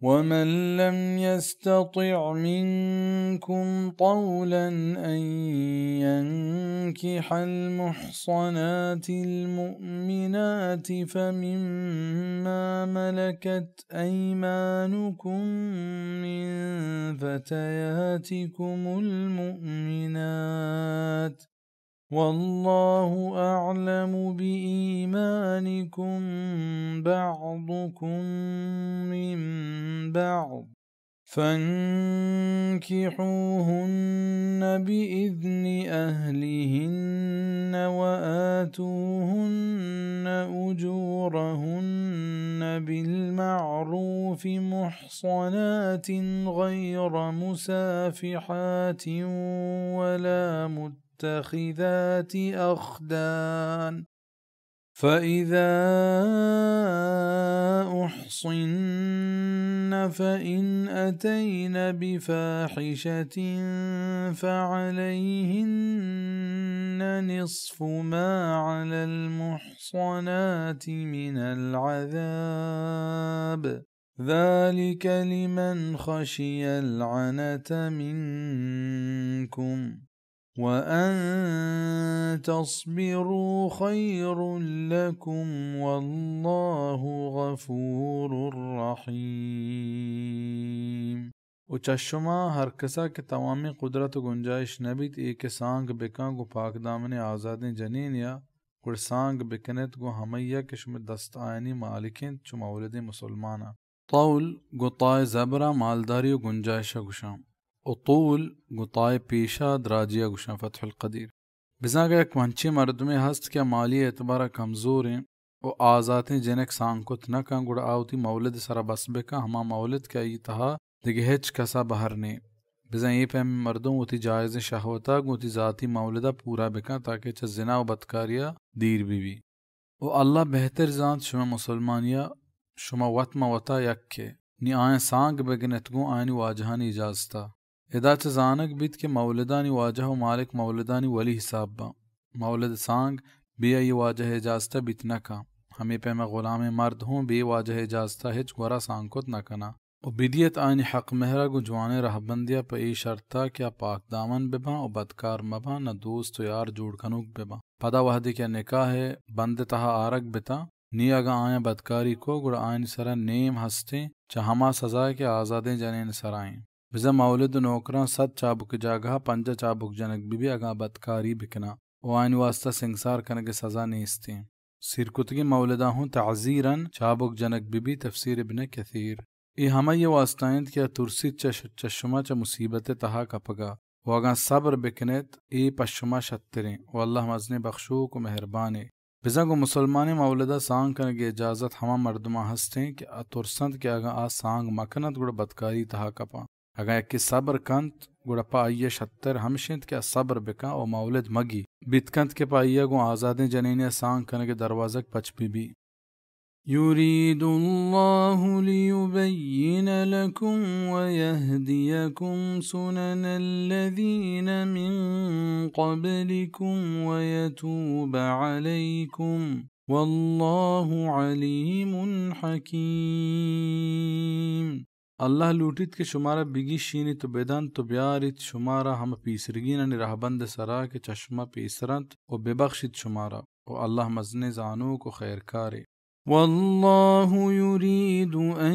ومن لم يستطع منكم طولا أن ينكح المحصنات المؤمنات فمما ملكت أيمانكم من فتياتكم المؤمنات، والله أعلم بإيمانكم، بعضكم من بعض، فانكحوهن بإذن أهلهن وآتوهن أجورهن بالمعروف محصنات غير مسافحات ولا متخذات أخدان، فإذا أحصن فإن أتين بفاحشة فعليهن نصف ما على المحصنات من العذاب، ذلك لمن خشي العنة منكم، وأن تصبروا خير لكم، والله غفور رحيم. و چہ شما ہر کسا کہ توامیں قدرت و گنجائش نہ بیت، اے کہ سانگ بکن گوں پاک دامنیں آزادیں جنینیا، گڑا سانگ بکنیت گوں ہمئیا کہ شمئے دست آیانی مالک انت، چو مولدیں مسلماناں۔ طول گوں تائے زبرا مالداری و گنجائشا گوشاں، و طول گوں تائے پیشا دراجیا گوشاں، فتح القدیر۔ بزاں اگاں یک منچیں مردمے ہست کہ آ مالی اعتبارا کمزوریں و آزاتیں جنک سانگ کت نہ کن، گڑا آ وتی مولد سرا بس بکن، ہما مولد کہ آئی تہا دگہ ہچ کسا بہر نے۔ بزاں اے پیمیں مردم وتی جائزیں شہوتا گوں وتی ذاتی مولدا پورا بکن، تاکہ چہ زنا و بدکاریا دیر بہ بی۔ و اللہ بہتر زانت شمئے مسلمانیا، شما وت ماں وتا یکے۔ نی آیاں سانگ بگنت گوں آیانی واجہانی اجازتا۔ ادا چہ زانگ بیت کہ مولدانی واجہ و مالک مولدانی ولی حساب باں۔ مولد سانگ بے آئی واجہ اجازتا بیت نہ کن۔ ہمے پیما غلامیں مرد ہوں بے واجہ اجازتا ہچ گورا سانگ کت نہ کناں۔ و بدیت آیانی حق مہرا گوں جوانیں رہبندیا، پہ اے شرطا کہ آ پاک دامن بباں و بدکار مباں، نہ دوست و یار جوڑ کنوک بباں۔ پدا وہدے کہ آ نکاح بند تہا آرگ بتاں، نی اگاں آیاں بدکاری کو، گڑا آیانی سرا نیم ہستیں چہ ہما سزا کہ آزادیں جنین سرا ایں۔ بزاں مولد و نوکراں صد چابک جاگہا پنجاہ چابک جنگ بہ بی، اگاں بدکاری بکناں و آیانی واسطہ سنگسار کنگے سزا نیستیں۔ سیرکتگیں مولدا ہوں تعزیرا چابک جنگ بہ بی، تفسیر ابن کثیر۔ اے ہمائی واسطہ انت کہ آ ترسیت چہ ش-، چہ شما چہ مصیبت تہا کپگا، و اگاں صبر بکنیت، اے پہ شما شتریں، و اللہ مزنیں بخشوک و مہربانے۔ بزاں گوں مسلمانیں مولدا سانگ کنگے اجازت ہما مردماں ہستیں کہ آ ترسنت کہ اگاں آ سانگ مکننت گڑا بدکاری تہا کپاں۔ اگاں یکے صبر کنت، گڑا پہ آئی ء شتر ہمش انت کہ آ صبر بکن و مولد مگی۔ بیت کنت کہ پہ آئی ء گوں آزادیں جنینے ء سانگ کنگ ء دروازگ پچ بہ بی۔ يريد الله ليبين لكم ويهديكم سنن الذين من قبلكم ويتوب عليكم، والله عليم حكيم۔ اللہ لوٹیت کہ شمارا بگیشینیت و بدنت و بیاریت شمارا ہمہ پیسرگینانی رہبند سرا کہ چہ شما پیسرنت و ببخشیت شمارا، و اللہ مزنیں زانوک و خیرکارے۔ والله يريد أن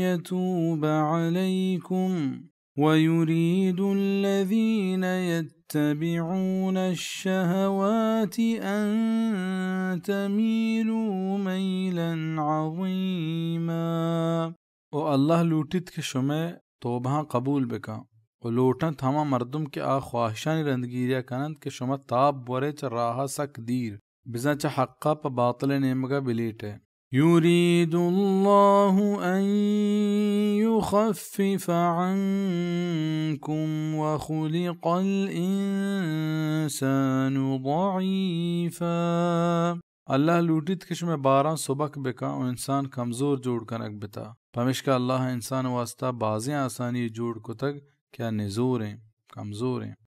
يتوب عليكم ويريد الذين يتبعون الشهوات أن تميلوا ميلا عظيما۔ و اللہ لوٹیت کہ شمئے توبہاں قبول بکن، و لوٹنت ہما مردم کہ آ خواہشانی رندگیریا کننت کہ شما تاب بورئے چہ راہا سک دیر، بزاں چہ حقا پہ باطلئے نیمگا بلیٹئے۔ يريد الله أن يخفف عنكم وخلق الإنسان ضعيفا۔ اللہ لوٹیت کہ شمئے باراں سبک بکن و انسان کمزور جوڑ کنگ بتا۔ پمیشکا اللہ ء انسان ء واسطہ بازیں آسانی جوڑ کتگ کہ آ نزوریں، کمزوریں۔